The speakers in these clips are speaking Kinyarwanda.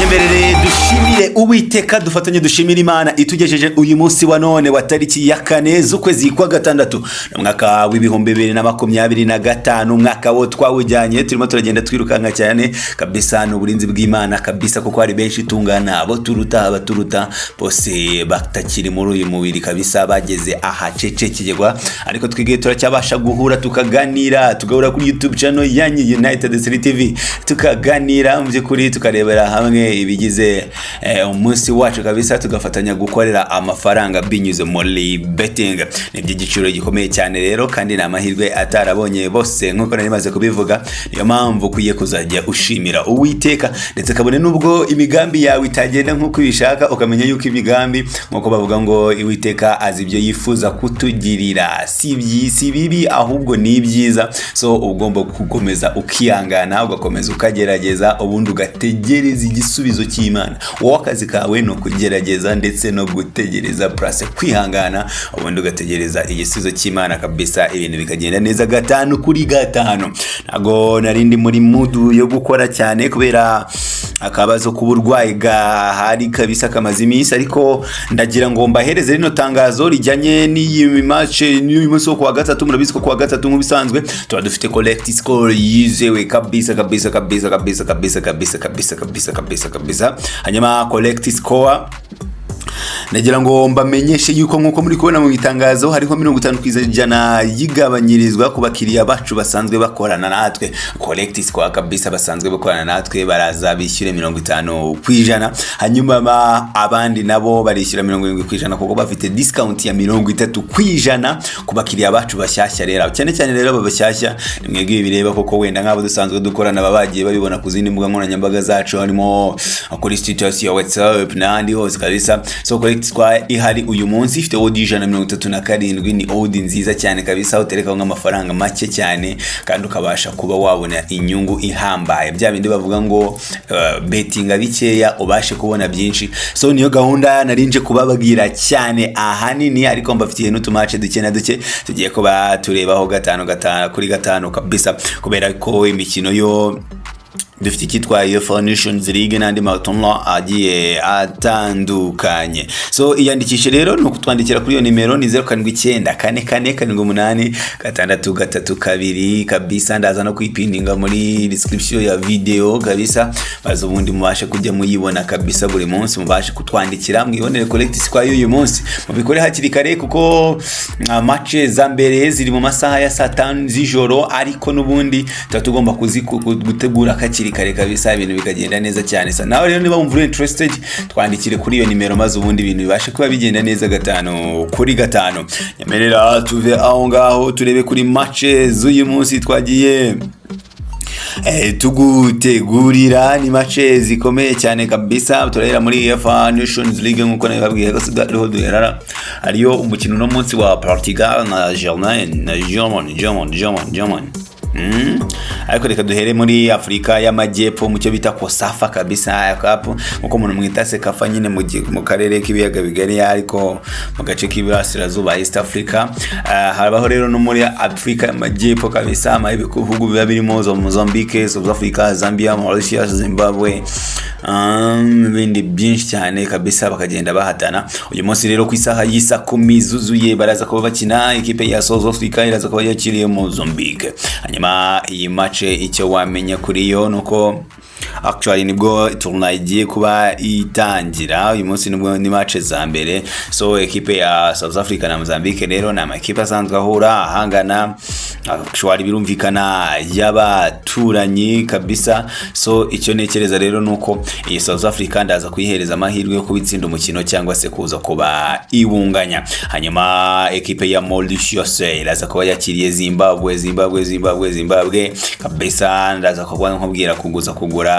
Munyemerere dushimire Uwiteka, dufatanye dushimire Imana itugejeje uyu munsi wa none wa tariki ya 4 z'ukwezi kwa gatandatu mu mwaka wa 2025. Umwaka wo twawujyanye turimo turagenda twirukanka cyane kabisa. Ni uburinzi bw'Imana kabisa, kuko hari benshi tungana, abo turuta, abaturuta bose batakiri muri uyu mubiri kabisa, bageze ahacecekerwa, ariko twebwe turacyabasha guhura tukaganira, tugahura kuri YouTube channel yanyu United City TV, tukaganira mu by'ukuri, tukarebera hamwe ibigize umunsi wacu kabisa, tugafatanya gukorera amafaranga binyuze muri betting. Ni iby'igiciro gikomeye cyane rero, kandi ni amahirwe atarabonye bose nk'uko nari maze kubivuga. Niyo mpamvu ukwiye kuzajya ushimira Uwiteka, ndetse kabone n'ubwo imigambi yawe itagenda nk'uko ubishaka, ukamenya yuko imigambi, nk'uko bavuga ngo Uwiteka azi ibyo yifuza kutugirira, si bibi ahubwo ni ibyiza. So ugomba gukomeza ukihangana, ugakomeza ukagerageza, ubundi ugategereza igisubizo cy'Imana. Wowe akazi kawe ni ukugerageza ndetse no gutegereza, plus kwihangana, ubundi ugategereza igisubizo cy'Imana kabisa, ibintu bikagenda neza gatanu kuri gatanu. Ntabwo nari ndi muri mood yo gukora cyane kubera akabazo k'uburwayi gahari kabisa kamaze iminsi, ariko ndagira ngo mbahereze rino tangazo rijyanye n'iyi match n'uyu munsi wo kuwa gatatu. Murabizi ko kuwa gatatu nk'ubisanzwe tuba dufite correct score yizewe kabisa kabisa kabisa kabisa kabisa kabisa kabisa kabisa kabisa kabisa. Hanyuma correct score, nagira ngo mbamenyeshe yuko nk'uko muri kubona mu itangazo, hariho 50% yigabanyirizwa ku bakiriya bacu basanzwe bakorana natwe. Correct score kabisa, basanzwe bakorana natwe baraza bishyure 50%, hanyuma abandi nabo barishyura 70% kuko bafite discount ya 30% ku bakiriya bacu bashyashya. Rero cyane cyane rero aba bashyashya ni mwebwe ibi bireba, kuko wenda nk'abo dusanzwe dukorana baba bagiye babibona ku zindi mbuga nkoranyambaga zacu, harimo kuri status ya WhatsApp n'ahandi hose kabisa. So correct score ihari uyu munsi ifite odd 137. Ni odd nziza cyane kabisa, uterekaho nk'amafaranga make cyane kandi ukabasha kuba wabona inyungu ihambaye, bya bindi bavuga ngo betinga bikeya ubashe kubona byinshi. So niyo gahunda narinje kubabwira cyane ahanini, ariko mbafitiye n'utumatch duke na duke tugiye kuba turebaho gatanu gatanu kuri gatanu kabisa, kubera ko imikino yo dufite icyitwa UEFA Nations League n'andi matournoi agiye atandukanye. So iyandikishe rero ni ukutwandikira kuri iyo nimero, ni 0794478632 kabisa. Ndaza no kuyipininga muri description ya video kabisa, maze ubundi mubashe kujya muyibona kabisa buri munsi, mubashe kutwandikira mwibonere correct score y'uyu munsi. Mubikore hakiri kare kuko match za mbere ziri mu masaha ya saa 5 z'ijoro, ariko n'ubundi tuba tugomba gutegura hakiri kare kabisa, ibintu bikagenda neza cyane. Sa nawe rero niba wumva uri interested, twandikire kuri iyo nimero, maze ubundi ibintu bibashe kuba bigenda neza gatanu kuri gatanu. Nyemerera tuve aho ngaho turebe kuri match z'uyu munsi twagiye tugutegurira. Ni match zikomeye cyane kabisa. Turahera muri UEFA Nations League nkuko nabibabwiye ko ariho duherara. Hariyo umukino uno munsi wa Portugal na Germain na German German German German. Ariko reka duhere muri Afurika y'Amajyepfo mu cyo bita COSAFA kabisa Cup, nkuko umuntu mwita CECAFA nyine mu karere k'ibiyaga bigari, ariko mu gace k'iburasirazuba, East Africa. Habaho rero no muri Afurika y'Amajyepfo kabisa, ama ibihugu biba birimo zo Mozambique, South Africa, Zambia, Mauritius, Zimbabwe, ibindi byinshi cyane kabisa, bakagenda bahatana. Uyu munsi rero ku isaha y'isa 10 zuzuye baraza kuba bakina. Ikipe ya South Africa iraza kuba yakiriye Mozambique. Hanyuma iyi match, icyo wamenya kuri yo nuko actually nibwo tournoi igiye kuba itangira uyu munsi, nibwo ni match za mbere. So ekipe ya South Africa na Mozambique rero ni amakipe asanzwe ahura ahangana, actually birumvikana y'abaturanyi kabisa. So icyo ntekereza rero nuko iyi South Africa ndaza kuyihereza amahirwe yo kuba itsinda umukino cyangwa se kuza kuba iwunganya. Hanyuma ekipe ya Mauritius iraza kuba yakiriye Zimbabwe, Zimbabwe, Zimbabwe, Zimbabwe kabisa. Ndaza kuba nkubwira kuguza kugura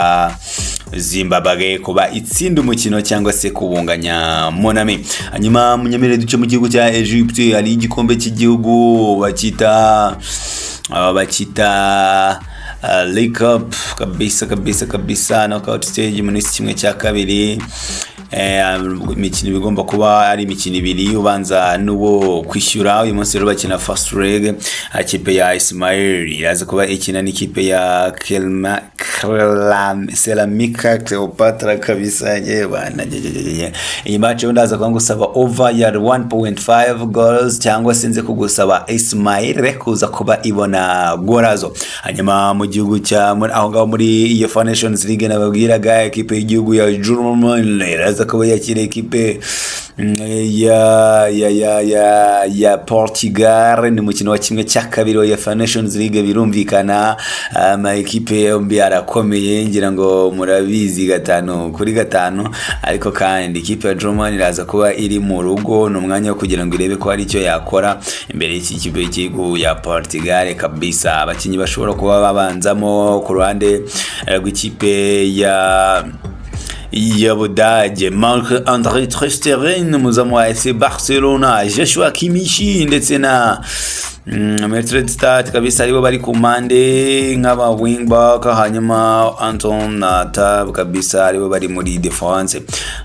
Zimbabwe kuba itsinda umukino cyangwa se kubunganya monami. Hanyuma munyemerere duce mu gihugu cya Egypte, hari igikombe cy'igihugu bacyita League Cup kabisa kabisa kabisa, knockout stage muri kimwe cya kabiri. Imikino iba igomba kuba ari imikino ibiri, ubanza n'uwo kwishyura. Uyu munsi rero bakina first leg. Ikipe ya Ismail iraza kuba ikina n'ikipe ya Kelma Ceramica Cleopatra kabisa. Yewe iyi match rero ndaza kuba ngusaba over ya 1.5 goals, cyangwa se nze kugusaba Ismail kuza kuba ibona gorazo. Hanyuma mu gihugu cya aho ngaho muri UEFA Nations League nababwiraga, ekipe y'igihugu ya Germany iraza kuba yakira ekipe ya Portugal. Ni umukino wa 1/2 wa UEFA Nations League. Birumvikana ama ekipe yombi arakomeye, ngira ngo murabizi 5 kuri 5. Ariko kandi ikipe ya Germany iraza kuba iri mu rugo, ni umwanya wo kugira ngo irebe ko hari icyo yakora imbere y'iki kipe y'igihugu ya Portugal kabisa. Abakinnyi bashobora kuba babanzamo ku ruhande rw'ikipe ya Budage: Marc Andre ter Stegen, umuzamu wa FC Barcelona, Joshua Kimmich ndetse na Mittelstadt kabisa, aribo bari ku mpande nk'aba wingback. Hanyuma Anton na Tab kabisa aribo bari muri defense,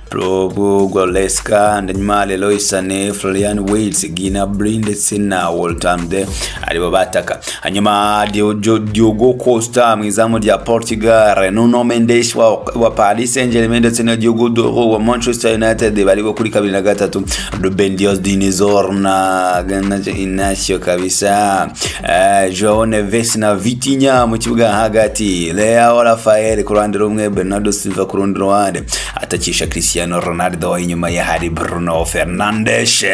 Probo Goretzka, hanyuma Leroy Sané, Florian Wirtz, Gnabry ndetse na Woltemade aribo bataka. Hanyuma Diogo Costa mu izamu rya Portugal, Nuno Mendes wa Paris Saint-Germain ndetse na Diogo Dalot wa Manchester United baribo kuri kabiri na gatatu, Ruben Dias, Dinizor na Inacio kabisa, Joao Neves na Vitinha mu kibuga hagati, Leo Rafael ku ruhande rumwe, Bernardo Silva ku rundi ruhande atakisha Cristiano Ronaldo, inyuma ye hari Bruno Fernandes.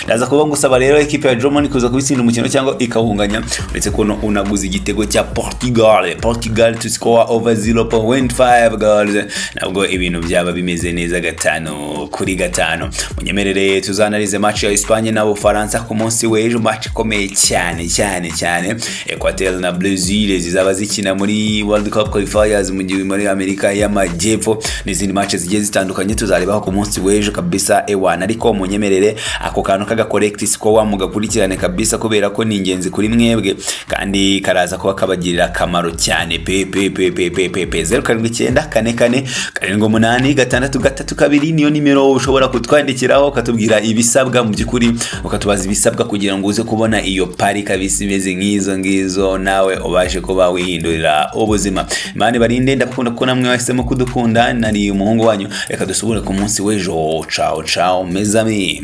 Ndaza kuba ngusaba rero ekipe ya Germany kuza kubitsinda umukino cyangwa ikawunganya, uretse ko unaguze igitego cya Portugal, Portugal to score over 0.5 goals, nabwo ibintu byaba bimeze neza 5 kuri 5. Munyemerere tuzanarize match ya Espagne na Bufaransa ku munsi w'ejo, match ikomeye cyane cyane cyane. Equateur na Brazil zizaba zikina muri World Cup qualifiers mu gihe muri Amerika y'Amajyepfo, n'izindi match zigiye zitandukanye tuzarebaho ku munsi w'ejo kabisa ewana. Ariko munyemerere ako kantu kaga correct score mugakurikirane kabisa, kubera ko ni ingenzi kuri mwebwe kandi karaza kuba kabagirira akamaro cyane pe pe pe pe pe pe pe. 0794478632 niyo nimero ushobora kutwandikiraho, ukatubwira ibisabwa mu by'ukuri, ukatubaza ibisabwa kugira ngo uze kubona iyo pari kabisa imeze nk'izo ngizo, nawe ubashe kuba wihindurira ubuzima. Imana ibarinde, ndabakunda kuko namwe wahisemo kudukunda. Nari umuhungu wanyu, reka dusubire ku munsi w'ejo. Ciao ciao mes amis.